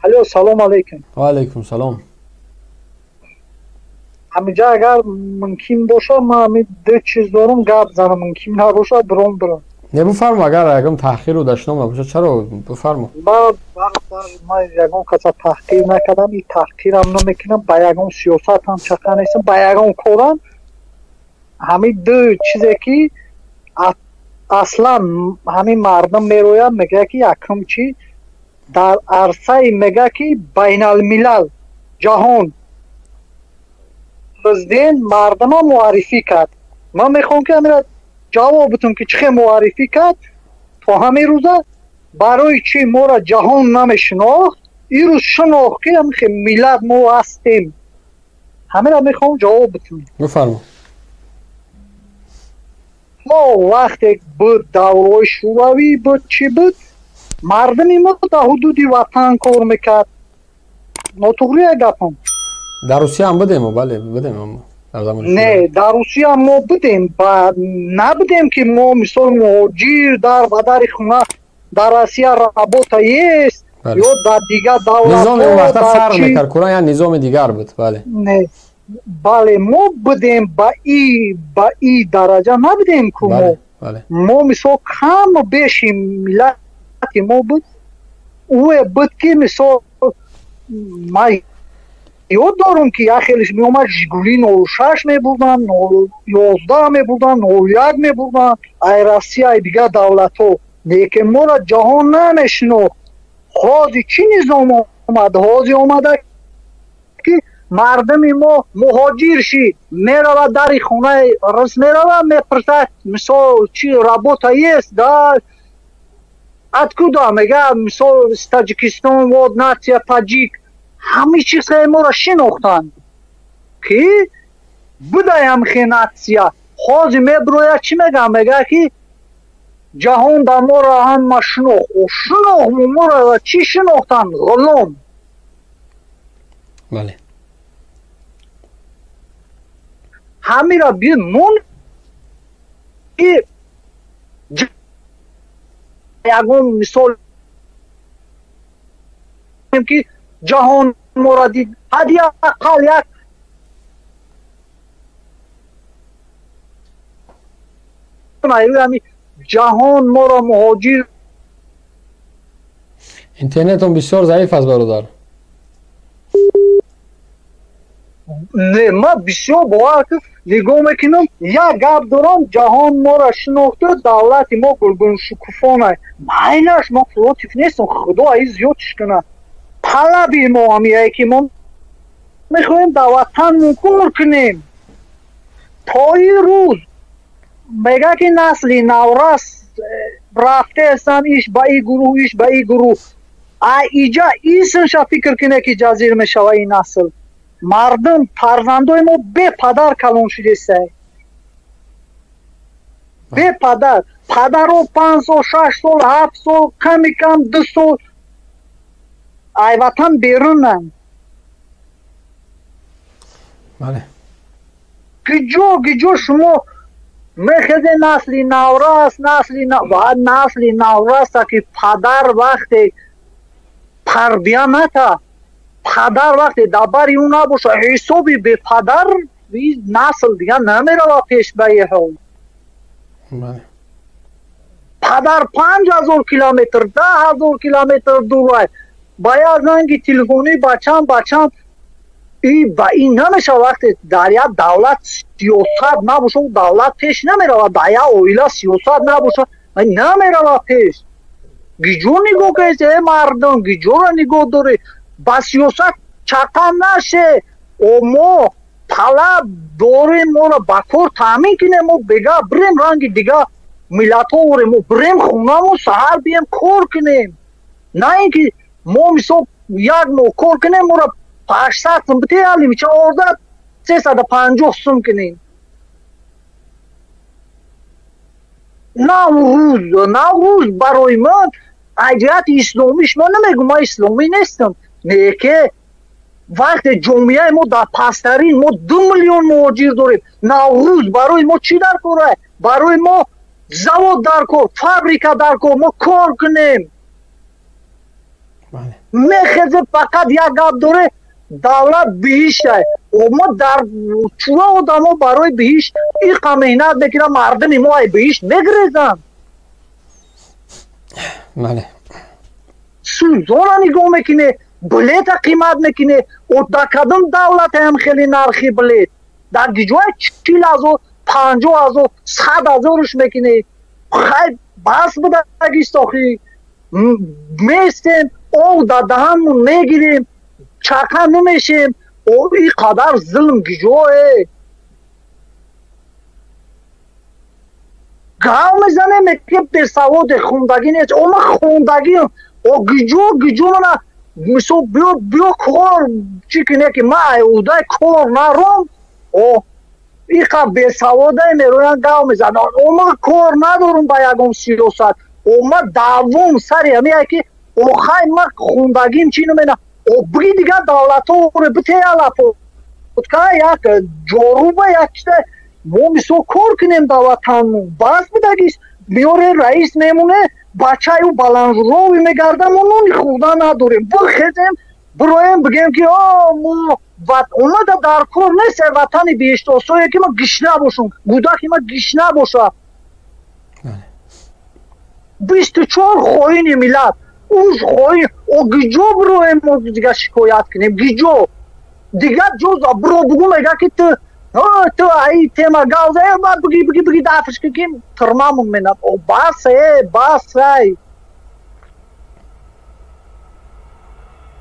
Алло, салом алейкум. Ва алейкум салом. Ҳамиҷа агар мумкин бошад, ман ҳамин ду чиз дорум гап занам, мумкин набошад, биром бирам. Не, бифармо, агар ягон таҳқиру дашном набошад, чаро, бифармо. Ман ягон каса таҳқир накардам, и таҳқирам намекунам, ба ягон сиёсатам чақа нестам, ба ягон корам. Ҳамин ду чизе ки аслан ҳамин мардум мерояд, мегӯяд ки якум чи дар арсаи мегӯяд ки байналмилал ҷаҳон президент мардума муаррифӣ кард. Ман мехоҳам ки ҳамира ҷавоб бутум ки чӣ хел муаррифӣ кард то ҳамин рӯза, барои чӣ моро ҷаҳон намешинохт, ин рӯз шинохт ки ҳамин миллат мо ҳастем. Ҳамира мехоҳам ҷавоб бутум. Бифармо. Мо вақте буд давраи шӯравӣ буд, чӣ буд, мардуми мо дар ҳудуди ватан кор мекард. Нотуғрия гапам? Дар Русия ҳам будем, бале, будем. Не, дар Русия мо будем, набудем ки мо мисол муҳоҷир дар ба дари хона дар Россия работа есть ё дар дигар давлатҳо. Низоми он вақта фарқ мекард, куран як низоми дигар буд, бале. Не, бале, мо будем ба и дараҷа набудем ку мо. Мо мисол каму беши миллати мо буд, ӯе буд ки мисол ман ёд дорам ки як хелеш меомад Жигули 06 мебурданд, 11 мебурданд, 01 мебурданд ай Россия, ай дигар давлатҳо. Лекин моро ҷаҳон намешинохт. Ҳозир чӣ низом омад? Ҳозир омада ки мардуми мо муҳоҷир шид, меравад дари хонаи рус меравад, мепурсад мисол чи работа есть, да откуда, мега мисол с Таҷикистон, вот нация таҷик. Ҳамин чизҳои моро шинохтанд ки будаям хе нация. Ҳозир мебирояд чӣ мегӯяд? Мегӯяд ки ҷаҳон дар моро ҳама шинохт. Шинохт моро чӣ шинохтанд? Ғулом. Бале. Ҳамира би мон ки ягон мисол ки ҷаҳон моро дид, ҳадди ақал як ҷаҳон моро муҳоҷир. Интернетон бисёр заиф аст, бародар. Не, ман бисёр бовар нигоҳ мекунам, як гап дорам, ҷаҳон моро шинохту, давлати мо гулгуншукуфона. Майнаш, ман против нестам, худо аи зиёдш кунад. Талаби мо ҳамияе ки мо мехоҳем дар ватанмон кор кунем. То ин рӯз мегӯяд ки насли наврас рафтаестанд, иш ба ин гурӯҳ, иш ба ин гурӯҳ. А иҷа исмша фикр кунед ки ҷазир мешавад ин насл. Мардум, фарзандои мо бепадар калон шудесай. Бепадар. Падаро 5 сол, 6 сол, 7 сол, ками кам 2 сол ай ватан берунанд. Бале. Гиҷо шумо мехезе насли наврас, насли навраса ки падар вақте тарбия ната, падар вақте дар бари ӯ набошад, ҳисоби бепадар насл дигар намеравад пеш ба ин ҳол. Падар 5000 километр, 10000 километр дур ба як занги телефонӣ бачам бачам и ба ин намешавад. Вақте дар як давлат сиёсат набошад, давлат пеш намеравад. Дар як оила сиёсат набошад, намеравад пеш. Гиҷо нигоҳ кунед, э мардум, гиҷоро нигоҳ доред, ба сиёсат чақа наше. Мо талаб дорем, моро ба кор таъмин кунем, мо бега бирем ранги дигар миллатҳо орем, мо бирем хонамон саҳар бием кор кунем. На ин ки мо мисол як моҳ кор кунем, моро 800 сум бите, алимича орда 350 сум кунем. Наврӯз барои ман айҷиҳати исломиш ман намегӯм, ман исломӣ нестам. Не ки вақте ҷомеаи мо дар пасттарин, мо 2 миллион муҳоҷир дорем. Наврӯз барои мо чӣ дар кор аст? Барои мо завод дар кор, фабрика дар кор, мо кор кунем. Мехезе фақат як гап доре, давлат биҳиштай. Мо дар чура одамо барои биҳишт иқа меҳнат мекунанд, мардуми мо ай биҳишт мегирезанд. Бале. Сӯзона нигоҳ мекуне, билета қимат мекуне. Дар кадом давлатаям хеле нархи билет? Дар ҷои 40 000, 50 000, 100 000-ш мекуне. Хай, бас будагист охи. Местем, об дар даҳанмон мегирем, чақа намешем. И қадар зулм гиҷое? Гав мезанем, ки бесаводе, хундагӣ нест. О, ман хундагиам. О, гиҷо, гиҷо мана мисол биё, биё кор чӣ кине, ки ман удай кор наром. О, иқа бесаводай мероян, гав мезанам. О, ман кор надорум ба ягон сиёсат. О, ман даъвом сари ҳамия, ки охай, ман хундагим чӣ намена. О, биги дигар давлатҳоро битеялапотка як ҷоруба, як чита мо мисол кор кунем давлатанмон. Бас бидагист. Меоре, раис мемоне, бачаю баланжурови мегарда, мо нони хӯрда надорем. Бихезем, бироем, бигем, ки о, мо омада дар кор нест ватани биҳиштосое, ки ма гишна бошам, гудаки ма гишна боша. 24 хоини миллат, уж хоин. О, гиҷо бироем мо дига шикоят кунем? Гиҷо дигар ҷо биро бугу, мега, ки ту аи тема гавза, биги, биги, биги, дафш ки тирмамон менад. О, бас, э, бас ай.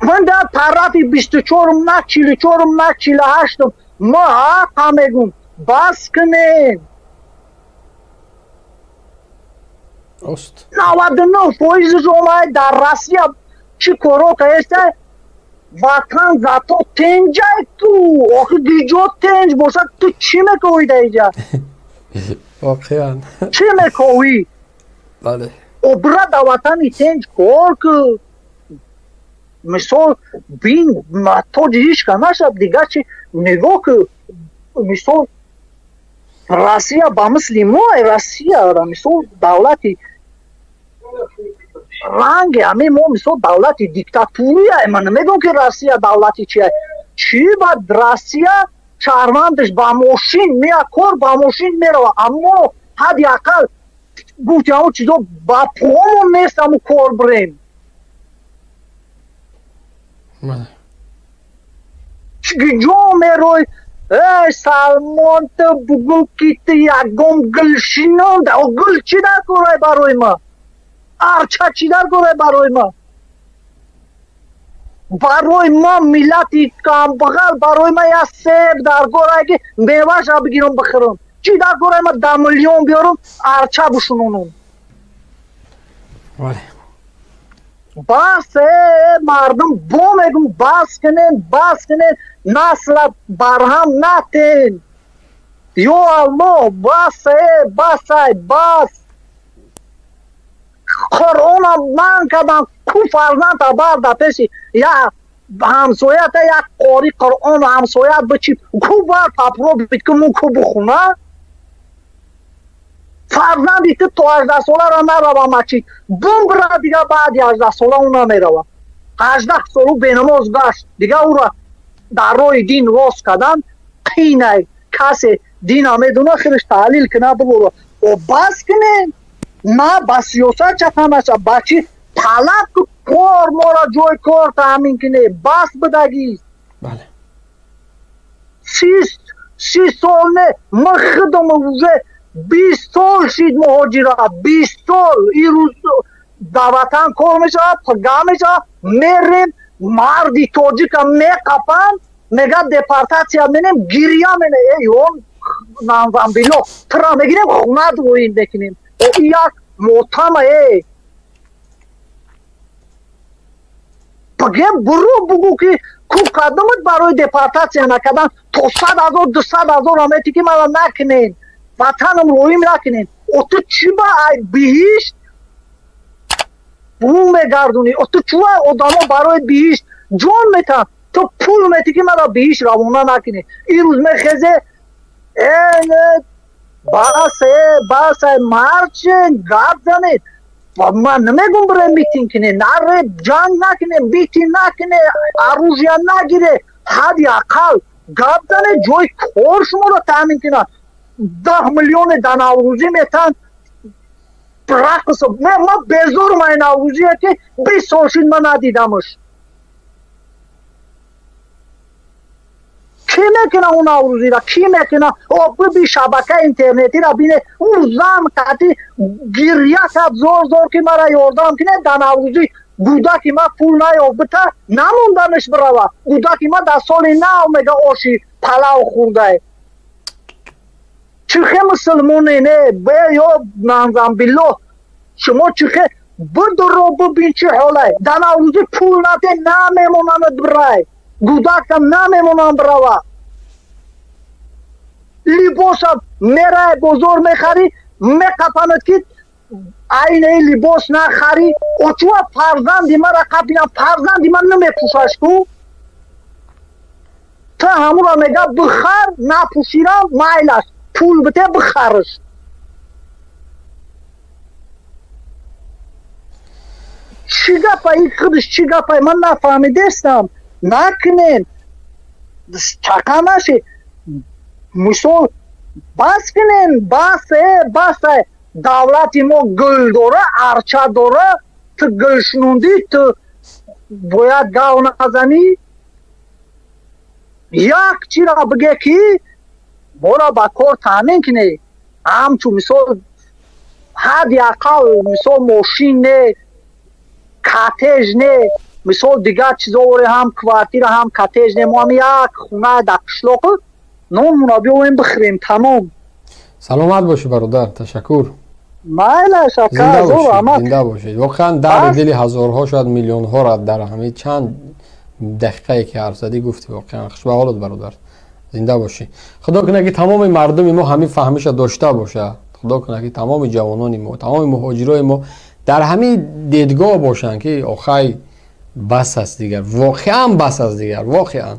Ман дар тарафи 24-ум, на 44-ум, на 48-ум. Ма ҳақа мегум, бас кунем. Рост. 99 фоизш омад дар Россия чӣ коро каеста? Ватан зато тенҷай ту. Охи, гиҷо тенҷ бошад, ту чӣ мековӣ дар иҷа? Воқеан. Чӣ мековӣ? Бале. Обра дар ватани тенҷ кор ку. Мисол, бин, муҳтоҷи ҳичка нашад. Дигар чи нигоҳ ку, мисол, Россия ба мисли мо, Россия мисол давлати ранги ҳамин мо, мисол, давлати диктатурия. Ман намегӯям, ки Россия давлати чия. Чӣ ба Россия шаҳрвандаш ба мошин мея кор, ба мошин мерава, аммо ҳадди ақал гуфти ҳамон чизо ба помон нест, ҳамун кор бирем. Ҷо мерой, эй Салмон, ту бугӯ, ки ту ягон гулшинонда. Гул чӣ дар корай барои ма? Арча чӣ дар корай барои ма? Барои ма, миллати камбағал, барои ма як себ дар корай, ки меваша бигирам, бихӯрам. Чӣ дар корай ма да миллион биёрам, арча бушунонам? Бас, э, мардум, бо мегум, бас кунем, бас кунем, насла барҳам натен. Ё Аллоҳ, бас, э, бас, ай бас. Қуръонам манъ кардам ку, фарзанда бар да пеши я ҳамсоята як қори Қуръон ҳамсоят бичи ку, бар попробуй ку, мун ку бухуна. Фарзанди ту то 18 соларо нарава масҷид, бумбра, дига баъди 18 сола ӯ намерава. 18 сол ӯ бенамоз гашт, дига ӯро дар роҳи дин рост кардан қинай. Касе дина медона, хелеш таҳлил кина, бигӯ. О, бас кунем, на ба сиёсат чақа наша, ба чи талаб ку, кор моро, ҷои кор таъмин кине. Бас бидагист. 30 сол не, ма худам уже 20 сол шид муҳоҷират, 20 сол. Ирӯз дар ватан кор мешавад, га мешавад, мерем, марди тоҷика меқапанд, мегӯяд, депортатсия менем, гиря мене. Эй, он намвамбило тура мегирем, хунат воин мекунем. О, як мотама, э. Бигем, буру бугӯ, ки ку кадомат барои депортатсия накардан то 100 000, 200 000 амети, ки мара накунен, ватанам роим накунен. О, ту чӣ ба ай биҳишт рӯ мегардонӣ? О, ту чӯ одамо барои биҳишт ҷон метаҳанд, ту пул метӣ, ки мара биҳишт равона накунӣ. Ирӯз мехезе, э, бас, э, бас, ай, марчен гап занед. Ман намегум бире митинг кине, наре ҷанг накине, митинг накине, оружия нагире, ҳадди ақал гап зане, ҷои кор шуморо таъмин кунад. 10 миллионе дар Наврӯзӣ метан рақс. Ман безорум ай Наврӯзие ки 20 сол шид ман надидамш. Кӣ мекуна он Наврӯзиро? Кӣ мекуна? Биби шабакаи интернетиро бине, ӯ зан кати гирья кард зор зор ки мара ёрдам кине дар Наврӯзӣ. Гудаки ма пул наёфт бита намонданаш бирава. Гудаки ма дар соли нав мега оши палав хӯрдай. Чихе мусулмоне не бе ё нанзамбилло шумо чихе бидуро бибин чӣ ҳолай. Дар Наврӯзӣ пул наде намемонанд бирай. Гудакам намемонанд бирава. Либоса мерай бозор мехарӣ, меқапанад ки айнаи либос нахарӣ. Очуа фарзанди мара қапинам, фарзанди ман намепӯшаш ку. Ту ҳамура мега бихар, напӯширам майлаш, пул бите бихарш. Чӣ гапа ин худаш, чӣ гапа ман нафаҳмидестам. Накунен, чақа нашед. Мисол бас кунен, бас бас. Давлати мо гул дора, арча дора, ту гул шунундӣ, ту бояд гав назанӣ. Як чиро биге ки моро ба кор таъмин кунӣ. Ҳамчун мисол ҳадди ақал мисол мошин не, коттеҷ не, мисол дигар чизо оре, ҳам квартира ҳам коттеҷ не, мо ҳам як хона дар қишлоқ нонмонро биёвем бихӯрем, тамом. Саломат бошӣ бародар, ташаккур. Майлаш ака, зор раҳмат. Зинда бошед. Воқеан дарди дили ҳазорҳо, шояд миллионҳоро дар ҳамин чанд дақиқае ки ҳарф задӣ гуфтӣ. Воқеан хушба ҳолат бародар, зинда бошӣ. Худо кунад ки тамоми мардуми мо ҳамин фаҳмиша дошта бошад. Худо кунад ки тамоми ҷавонони мо, тамоми муҳоҷирои мо дар ҳамин дидгоҳ бошанд ки охай бас аст дигар, воқеан бас аст дигар, воқеан.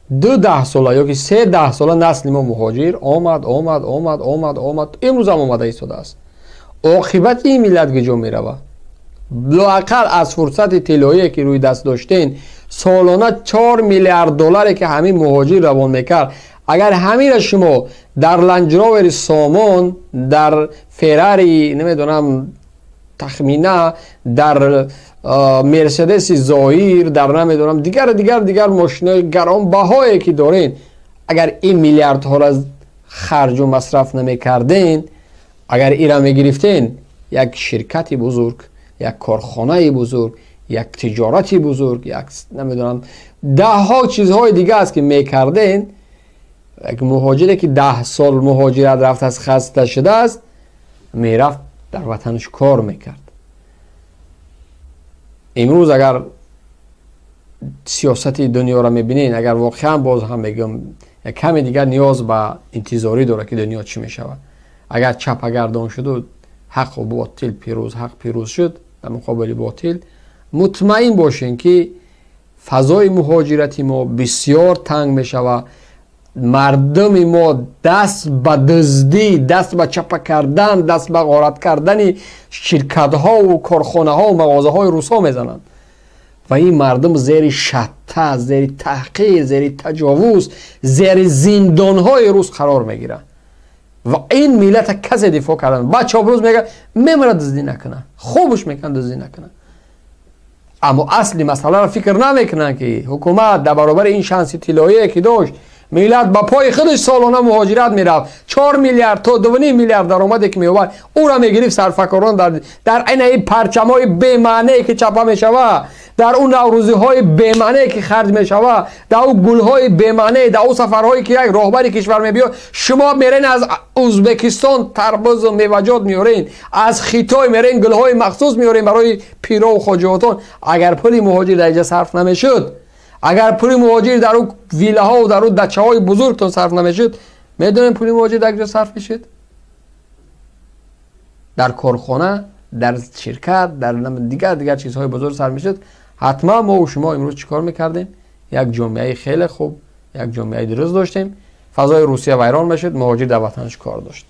2 даҳсола ё ки 3 даҳсола насли мо муҳоҷир омад, омад, омад, омад, омад, имрӯзам омада истодааст. Оқибати ин миллат куҷо меравад? Лоақал аз фурсати тиллоие ки рӯи даст доштен, солона 4 миллиард долларе ки ҳамин муҳоҷир равон мекард, агар ҳаминро шумо дар Ланҷровери Сомон, дар Феррари намедонам тахмина, дар Мерседеси Зоир, дар намедонам дигар дигар дигар мошинои гаронбаҳое ки дорен, агар ин миллиардҳоро харҷу масраф намекарден, агар ира мегирифтен, як ширкати бузург, як корхонаи бузург, як тиҷорати бузург, як намедонам даҳҳо чизҳои дига аст ки мекарден, як муҳоҷире ки 10 сол муҳоҷират рафтааст, хаста шудааст, мерафт дар ватанаш кор мекард. Имрӯз агар сиёсати дунёро мебинед, агар воқеан боз ҳам мегӯям, як каме дигар ниёз ба интизорӣ дорад ки дунё чӣ мешавад. Агар чапагардон шуду ҳаққу ботил пирӯз, ҳақ пирӯз шуд дар муқобили ботил, мутмаин бошем ки фазои муҳоҷирати мо бисёр танг мешавад. Мардуми мо даст ба дуздӣ, даст ба чапа кардан, даст ба ғорат кардани ширкатҳову корхонаҳову мағозаҳои русҳо мезананд ва ин мардум зери шатта, зери таҳқир, зери таҷовуз, зери зиндонҳои рус қарор мегиранд. Ва ин миллата касе дифоъ кардан. Бача обрӯз мегӯяд мемирад дуздӣ накунад, хубш мекунад дуздӣ накунад. Аммо асли масъаларо фикр намекунанд ки ҳукумат дар баробари ин шанси тиллоие ки дошт, миллат ба пои худаш солона муҳоҷират мерафт, 4 миллиард то 2.5 миллиард даромаде ки меовард, ӯро мегирифт сарфакорон дар айнаи парчамҳои бемаънее ки чапа мешавад, дар он наврӯзиҳои бемаънее ки харҷ мешавад, дар он гулҳои бемаънее, дар он сафарҳое ки як роҳбари кишвар мебиёд, шумо мерен аз Ӯзбекистон тарбузу меваҷот меорен, аз Хитой мерен гулҳои махсус меорен барои пирову хоҷаотон. Агар пули муҳоҷир дар инҷа сарф намешуд, агар пули муҳоҷир дар он виллаҳову дар он дачаҳои бузургтон сарф намешуд, медонем пули муҳоҷир дар куҷо сарф мешуд? Дар корхона, дар ширкат, дар дигар дигар чизҳои бузург сарф мешуд. Ҳатман мо шумо имрӯз чӣ кор мекардем? Як ҷомеаи хеле хуб, як ҷомеаи дуруст доштем. Фазои Русия вайрон мешуд, муҳоҷир дар ватанаш кор дошт.